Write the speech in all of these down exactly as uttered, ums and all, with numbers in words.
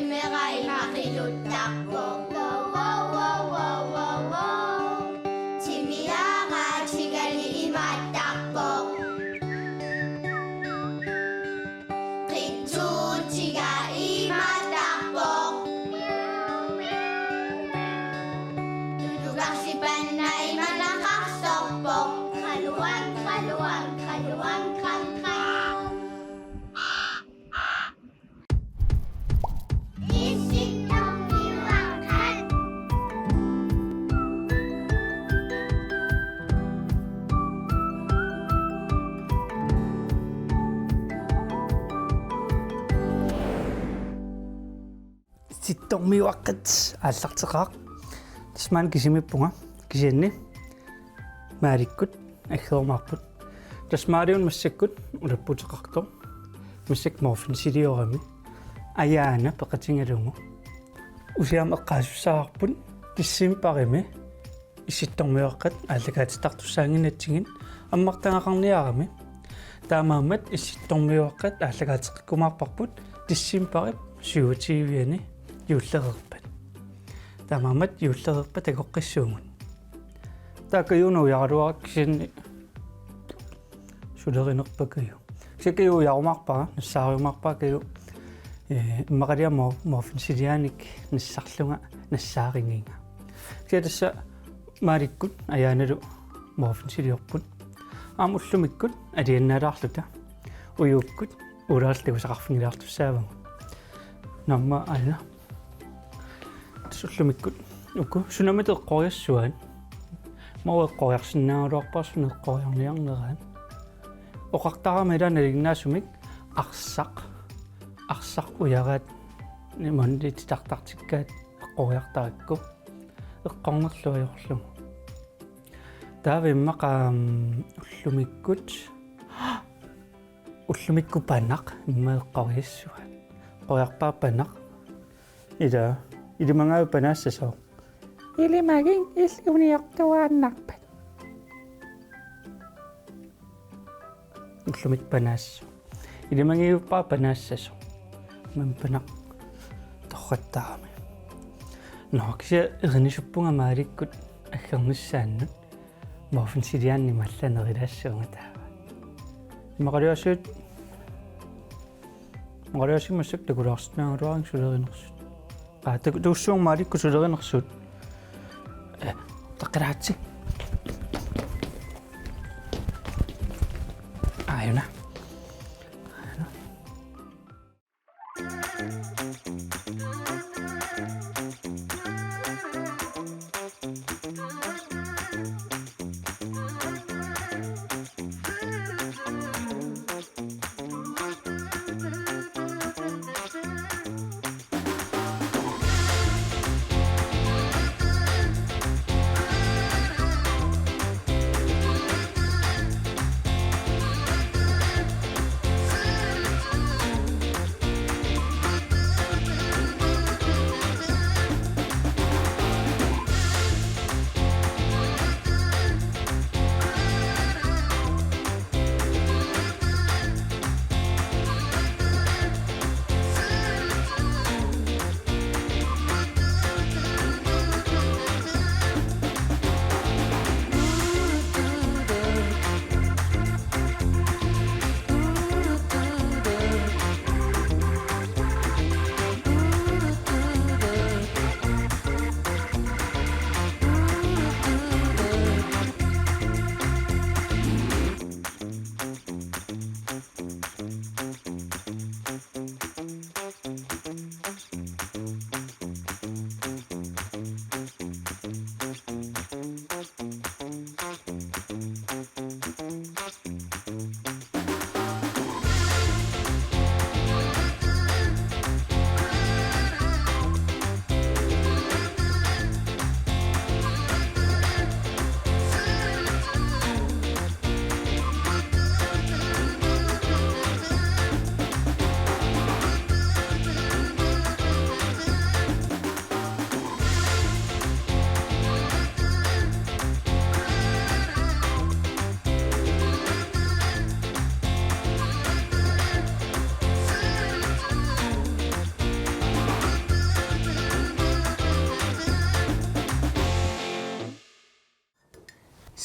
Timera ima qiluttarpoq. Wow, wow, wow, wow, wow, wow. Timiara tigali imaattarpoq. Qitsuutiga imaattarpoq. Tutukarsipanna imanaqarsorpoq. Qaluan, qaluan, qaluan, qan, qan. Issittormiuaqqat. Issittormiuaqqat aallarteqaaq. Tassa maani kisimiippunga, kisianni Maalikkut aggerumaarput. Tassa Maaliuna massakkut ulapputeqartoq. Massakkut muffinsiliorami. Ajaana peqatigalugu. Usiam eqqaasussaarput decembarimi issittormiuaqqat aallakaatittartussaannginnatsigit ammartagaqarniarami. Taamaammat issittormiuaqqat aallakaateqqikkumaarparput decembarip syvogtyviani juullereerpat. Taamaammat juullereerpat takoqqissuugut. Taava Kaju una ujaraluarakku kisianni sulerinerpakka Kaju. Kisianni Kaju ujarumaarpara, nassaariumaarpara Kaju, eh, immaqaliaq mu-, muffinsiliaanik nassarlunga nassaarigiga. Kisianni tassa Maalikkut Ajaanalu muffinsiliorput. Aamma ullumikkut alianaalaarluta ujukkut ulaarluta tigusaqarfigilaartussaavagut. Naamma aana. Tassa ullumikkut uku sunamita eqqoriassuaat. Maanna eqqoriarsinnaagaluarpara suna eqqoriarniarneraat. Oqartarama ila nalinginnaasumik arsaq. Arsaq ujaraat nimanni titartartikkaat eqqoriartarakku. Eqqornerlu ajorlugu. Taava immaqa, mm, ullumikkut. Ullumikkut panaq, immaqa eqqoriassuaat. Eqqoriarpara panaq. Ila, ilimagaavit panaassasooq? Ilimagit, illit uniortuaannarpat. Ullumikkut panaassooq. Ilimagiuppara panaassasooq. Maanna panaq torrattarami. Nå, kisianni erinisuppunga Maalikkut aggernissaannut. Muffinsiliaanni mallanerulaassuunga taava. Immaqaliaasiit, immaqaliaasiit massakkut takulaarsinnaagaluarami sulerinersut. Aa, tak-, tuussuunga Maalikkut sulerinersut. Eh, taqilaatsi. Aajuna. Aajuna.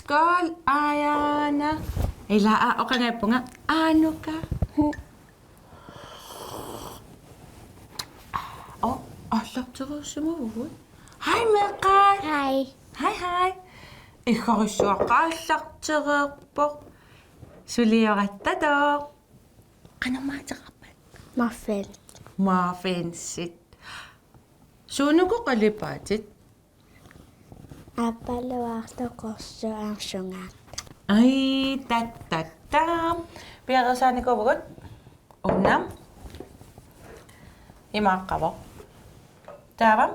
Skål, Ajaana. Ilaa, aa, oqanngippunga. Anuka. Oh, aallartereersimavugut. Hej, meeqqat. Hej. Hej, hej. Iggorissuaqqat aallartereerpoq. Suliorattatoq. Qanoq imaateqarpat? Muffins. Muffinsit. Suunuku qalipaatit? Aappaluartoq, qorsuaq, sungaartoq. Ai, tattattaam. Piareersaanikuuvugut? Una. Imaaqqavoq. Taava?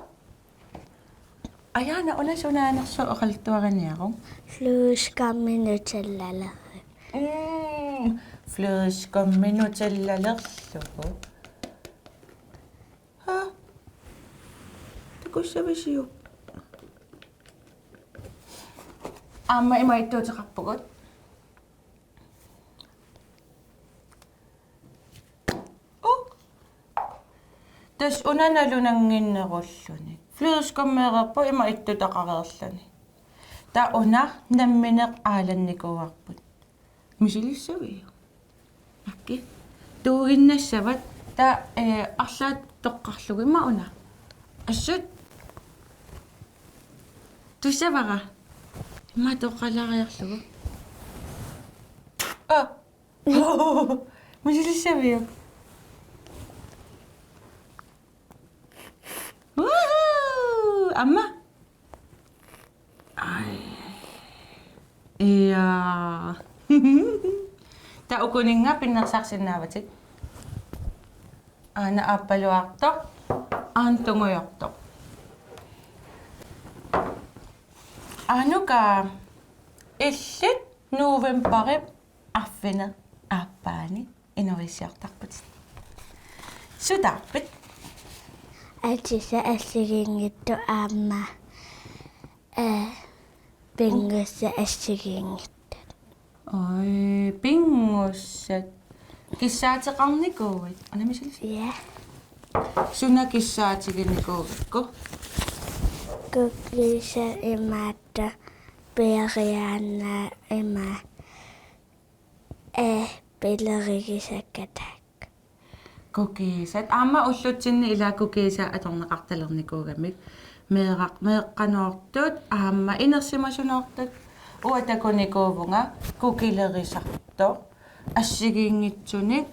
Ajaana, una sunaanersoq oqaluttuariniaruk? Flødeskummi Nutellalerlugu. Mm, flødeskummi Nutellalerlugu. Ha? Takussavisiuk? Aamma ima ittuuteqarpugut. Uh. Tassa una nalunannginnerulluni. Flødeskummeereerpoq ima ittutaqareerluni. Taava una nammineq aalannikuuarput. Misilissaviuk? Akki. Tuuginnassavat. Taava, eh, arlaat toqqarlugu ima una. Assut. Tussavara. Ima toqqalaariarlugu. Ah. Misilissaviuk? Woohoo! Aamma? Ai. Ja. Taava ukuninnga pinnersarsinnaavatit. Aana aappaluartoq, aana tungujortoq. Anuka, illit novembarip arfineq-aappaani inuissiortarputit. Suut taarpit? Atisat assigiinngitsut aamma, eh, pinngusat assigiinngitsut. Oj, pinngusat. Kissaateqarnikuuit? Anamisilis? Ja. Suna kissaatiginikuugakku? Kukiisa imaattoq peeriaannaa ima, eh, pilerigisakka taakku. Kukiisat. Aamma ullutsinni ilaa kukiisat atorneqartalernikuugamik. Meeraq-, meeqqanoortut, aamma inersimasunoortut. Uanga takunikuuvunga kukilerisartoq. Assigiinngitsunik,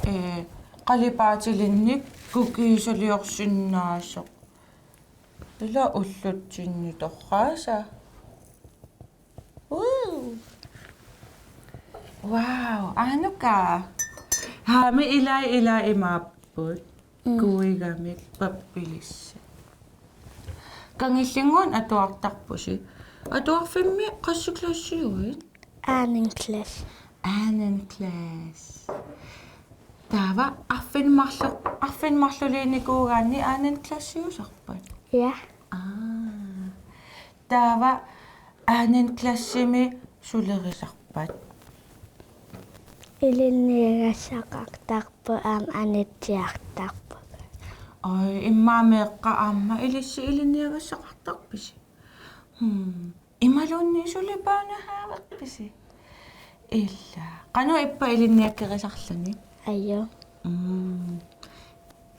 eh, qalipaatilinnik kukiisaliorsinnaasoq. Ilaa ullutsinni torraasa. Woo! Wow, anuka. Haami ilai, ilai imaapput. Mm. Kuigamik pappilissat. Kangillinnguit atuartarpusi. Atuarfimmi qassit klassiuit? Anden klasse. Anden klasse. Taava arfineq-marlu-, arfineq-marluliinikuugaanni anden klassiusarpat? Ja. Aa. Taava anden klassimi sulerisarpat? Ilinniagassaqartarpoq aamma anitsiartarpoq. Oj, immaqa meeqqat aamma ilissi ilinniagassaqartarpisi? Hmm. Imaluunniit suli børnehaverpisi? Ilaa. Qanoq ippa ilinniakkerisarluni? Ajo. Mm.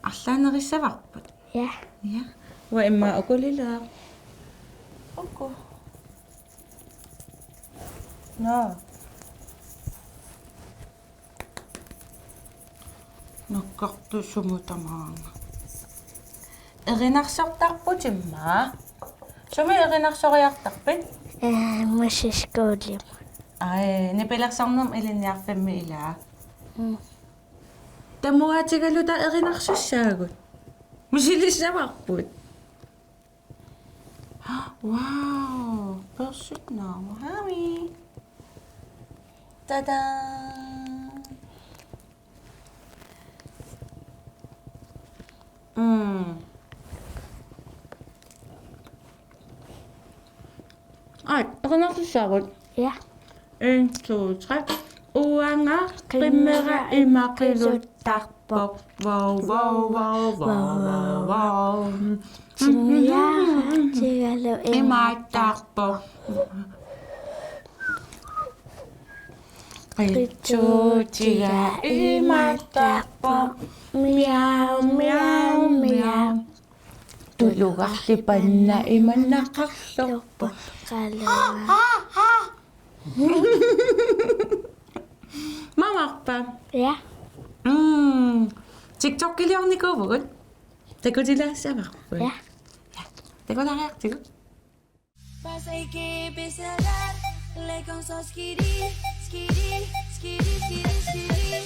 Arlaanerissavarput? Ja. Ja. Uanga immaqa ukulilaaq. Uku. Nå. Nakkartoq sumut tamaanga. Erinarsortarputimmi? Sumi erinarsoriartarpit? Eh, musikskolimut. Ai, nipilersornermi ilinniarfimmi ilaa? Mm. Tamuaatigaluta erinarsussaagut. Misilissavarput. Wow, børstit naamahami. Tada! Mm. Ai, erinarsussaagut. Ja. En, to, tre. Uanga qimmera imaqiluttarpoq. Vau, vau, vau, vau, vau, vau. Timiaatigalu imaattarpoq. Qitsuutiga imattarpoq. Miau, miau, miau. Tulugarli panna imannaqarlorpoq. Qalu. Mamarpa? Ja. Mm. TikTokiliornikuuvugut. Takutilaassavarput. Ja. Ja. Takulaariartigu. Pasa y que empezará, le con sos kiri, skiri, skiri, skiri, skiri.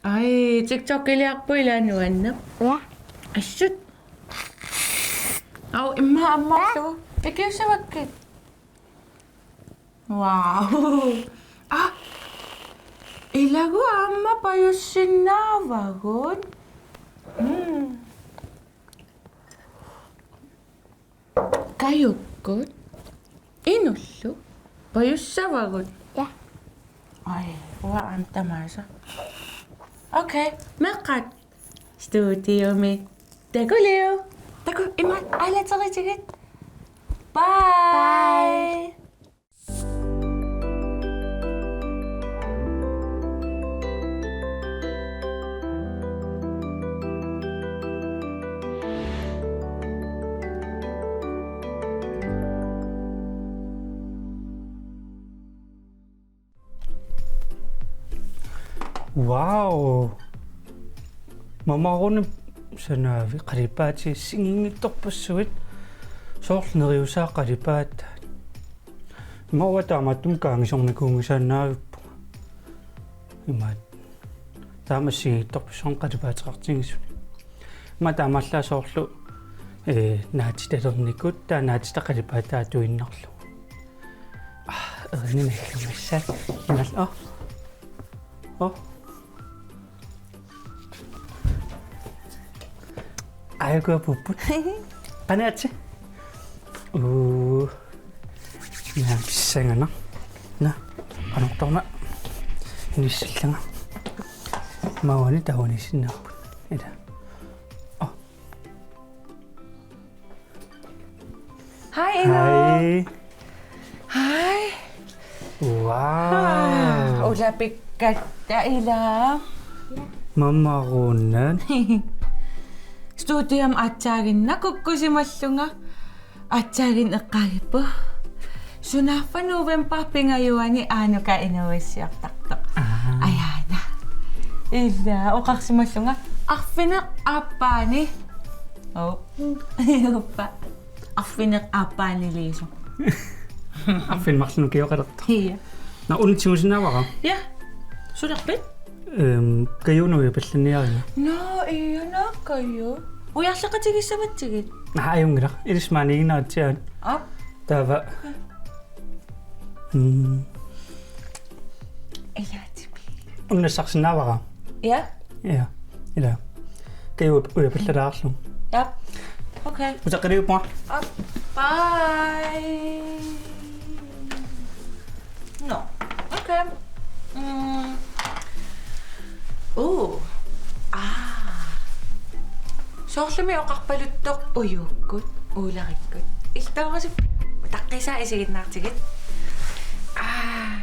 Ai, TikTokiliarpoq ilaa nuanneq. Ja. Assut. Au, immaqa ammarlugu. Ikiussavakkit. Wow. Ah. Ilagu aamma pajussinnaavagut. Mm. Kajukkut. Inullu. Pajussavagut. Ja. Ai, uanga aamma tamaasa. Okay, meeqqat. Studiomi. Takuliu. Taku, ima, aalateritigit. Bye. Bye. Wow. Mamarunap sanaavi qalipaatit assigiinngitsorpassuit, soorlu neriusaat qalipaataat. Immaqa taamaattumik kaanngisornikuunngisaannavippunga. Imaat. Taama assigiinngitsorpassuarnik qalipaateqartigisumik. Immaqa taamaallaat soorlu, ee, naatitalernikut, taava naatitaq qalipaataa atuinnarlugu. Ah, erinini nalliumassaat. Imaal-, oh. Oh. Aajuku apuupput. Qanoq aatsit? Uu. Naa, pissanganaq. Naa, qanortorma. Inissillanga. Maani taava inissinnaapput. Ila. Oh. Hej, Ino. Hej. Hej. Wow. Ah, ulapikkatta ilaa. Mamarunat. Studiami aatsaaginnaq kukkusimallunga. Aatsaaginnaq eqqaagipput. Sunaaffa novembarip pingajuani Aanuka inuuissiortartoq. Aha. Ajaana. Ilaa, oqarsimallunga. Arfineq-aappaani. Oh. Uppa. Arfineq-aappaaniliisoq. Arfineq-marlunut ukioqalertoq. Ja. Nå, una tigusinnaavara? Ja. Sulerpit? Ehm, Kajuuna ujapallanniariga. Nå, ja, nå, Kaju. Ujarleqatigissavatsigit? Naa, ajunngilaq. Ilissi maaniiginnaratsiaat. Aap. Taava. Mm. Ilaatipi. Una nassarsinnaavara? Ja. Ja. Ila. Kaju ujapallalaarlugu. Ja. Okay. Utaqqiliuppunga. Aap. Bye. Nå. Okay. Mm. Uu. Aa. Soorlumi oqarpaluttoq ujukkut, uulerikkut. Iltoorasip utaqqiisaa isiginnaartigit. Aa.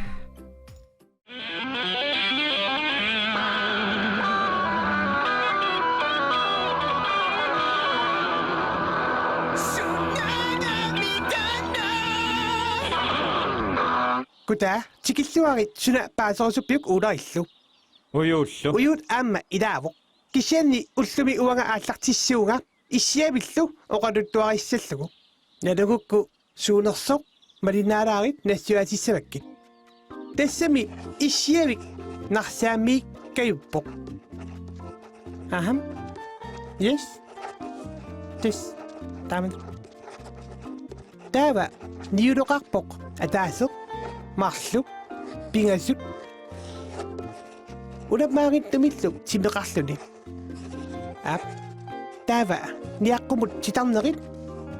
Kutaa, tikilluarit suna paaserusuppiuk uularillu. Ujuullu. Ujuut aamma ilaavoq. Kisianni ullumi uanga aallartissuunga issiavillu oqaluttuarissallugu. Nalugukku suunersoq malinnaalaarit nassuiaatissavakkit. Tassami issiavik Narsaammiikkajuppoq. Aham. Yes. Tassa. Taamak. Taava niuloqarpoq ataaseq, marluk, pingasut. Unammaarittumillu timeqarluni. Aap. Taava niaqqummut titarnerit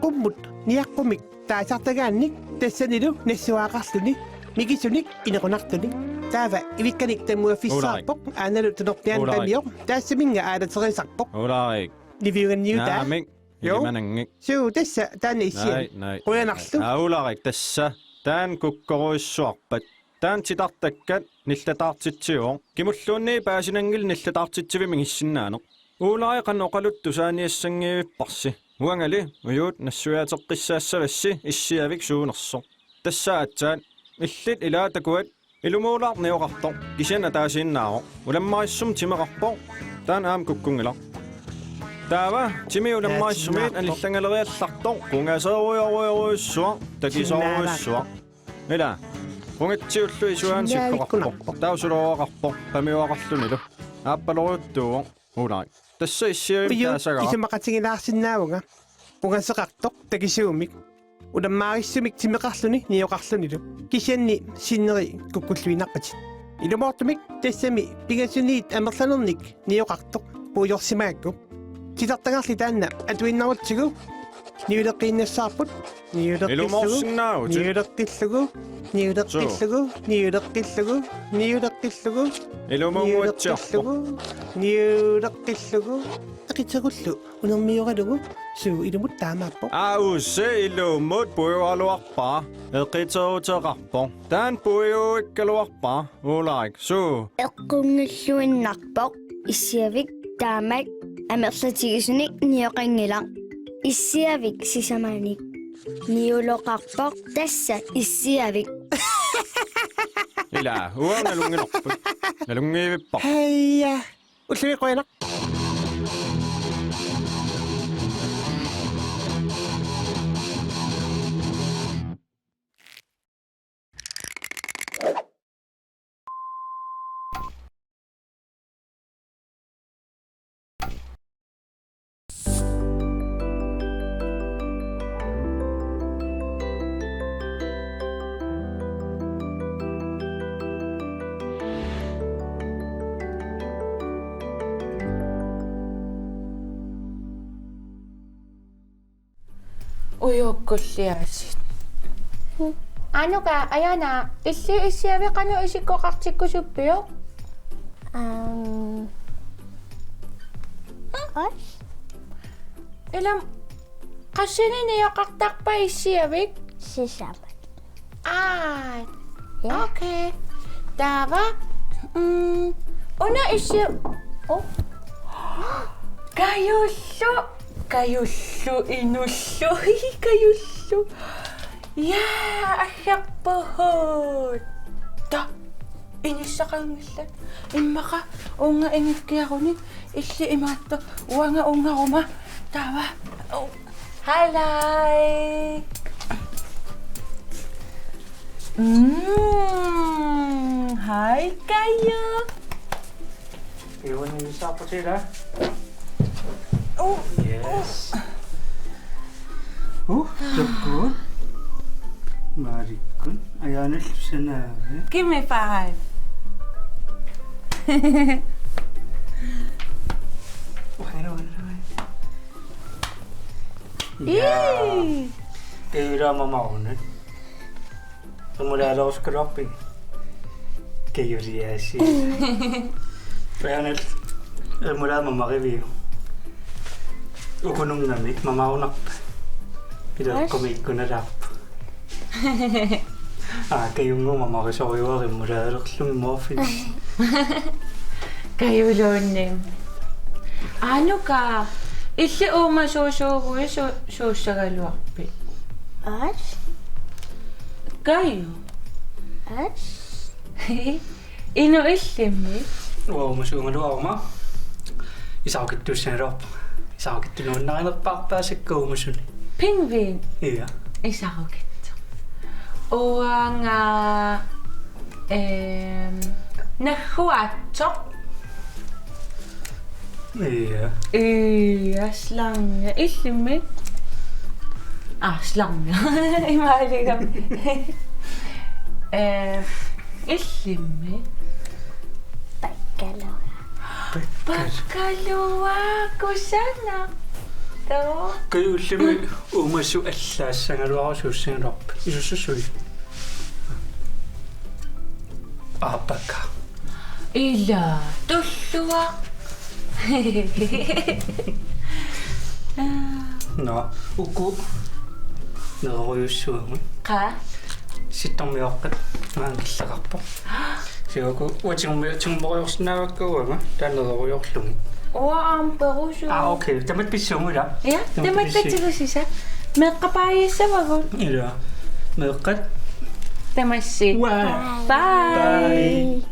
qummut niaqqummik taasartagaannik tassanilu nassuiaqarluni. Mikisunik inequnartunik. Taava ivikkanik tammuaffissaarpoq. Ulaarik. Aanalu tunorpiaani Ulaarik. Pamioq. Taassaminnga aalaterisarpoq. Ulaarik. Liviuganniutaa. Naamik. Jo. Ilimananngik. Suu, tassa taanna issianik. Naaj, naaj, naaj. Qujanarlu. Aa, Ulaarik, tassa. Taanna kukkorujussuarpat. Taanna titartakkat nillataartitsivoq. Kimulluunniit paasinanngilaq nillataartitsivimmi issinnaaneq. Ulaarik, qanoq oqaluttoq saaniassanngivipparsi? Uangali ujuut nassuiaateqqissaassavassi issiavik suunersoq. Tassa aatsaat illit ilaat takuat ilumuulaarneq oqartoq kisianni ataasiinnaavoq. Ulammarissumik timeqarpoq. Taanna aamma kukkunngilaq. Taava timi ulammarissumiit anillangaleriallartoq qungaserujorujorujussuaq, takisorujussuaq. Ila. Qungatsiullu isuaani sikkoqarpoq. Taava sulooraqarpoq pamiuaqarlunilu. Aappalorujuttuuvoq. Ulaarik. Tassa issiavimmi taasagaaq. Isumaqatigilaarsinnaavunga. Qungaseqartoq takisuumik. Ulammarissumik timeqarluni nioqarlunilu. Kisianni sinneri kukkulluinnarpatit. Ilumoortumik tassami pingasuniit amerlanernik nioqartoq puiorsimagakku. Titartagarli taanna atuinnarutsigu. Niuleqqiinnassaarput. Niuleqqillugu. Ilumoorsinnaavutit. Niuleqqillugu. Niuleqqillugu. Suu. Niuleqqillugu. Niuleqqillugu. Ilumuuguatsiarpoq. Niuleqqillugu. Niuleqqillugu. Eqiterullu unermioralugu. Suu, ilumut taamaappoq. Aa, usse ilumut puiualuarpara. Eqiteruteqarpoq. Taanna puiuikkaluarpara. Ulaarik, suu. Eqqunngilluinnarpoq issiavik taamak amerlatigisunik nioqanngilaq. Issiavik sisamanik niuloqarpoq tassa issiavik. Ila, uanga nalunngilarput. Nalunngivipparput. Heija. Ulluiquina. Ujuukkulliaasiit. Anuka, Ajana, illit issiavik qanoq isikkoqartikkusuppiuk? Am. Os? Ilami qassinik nioqartarpa issiavik? Sisamat. Aa. Ja. Okay. Taava. Mm, una issi-, oh. Kajullu. Kajullu inullu. Kajullu. Ja, aggerpugut. Ta. Inissaqanngillat. Immaqa uunga ingikkiaruni. Illit imaattoq uanga uungaruma. Taava. Oh. Halai. Mm, hi, Kaju. You want to use apple too, huh? Oh. Yes. Oh, look good. Maarikkut. Ajanallu sanaavi. Give me five. Wait, wait, wait. Ja. Ii. Kajullu mamarunat. Remouladelerusugaluarpit? Kajuliaasiit. Ajanallu remoulade mamariviuk? Ukununngamik mamarunarpa? Pila eqqumiikkunalaarpoq. Aa, Kajunnguaq mamarisorujuarpoq remouladelerlugit morfin. Kajuluunniit. Anuka, illit uumasuusuuguit su-, suussagaluarpit? As? Kaju. As? Inuk illimmi? Uanga uumasuugaluaruma. Isarukittuussagaluarpunga. Isarukittunuinnarinerpaarpaasakka uumasuni. Pingvin? Ja. Isarukittoq. Uanga, ehm, nagguaatsoq. Ja. Ja, slange. Illimmi? Ah, slange. Imaaligami. Eh, illimmi? Pakkalua. Pakkalua, kusanaq. Too. Kaju, illimmi uumasut allaassagaluarutta suussagaluarpit? Isussusui. Aappakka. Ila, tulluaq. Nå, uku nerorujussuugut. Qaa? Sittarmiuaqqat maanna killeqarpoq. Siuku uatigummi tigummorujoorsinnaavakka uanga, taava nerorujoorlugit. Uanga aamma perusuuvoq. Ah, okay. Tamatta pissuugut ila. Ja, tamatta pissuugut. Tamatta tigusisoq. Meeqqat baajassavagut. Ila. Meeqqat. Tamassi. Uaa. Bye. Bye.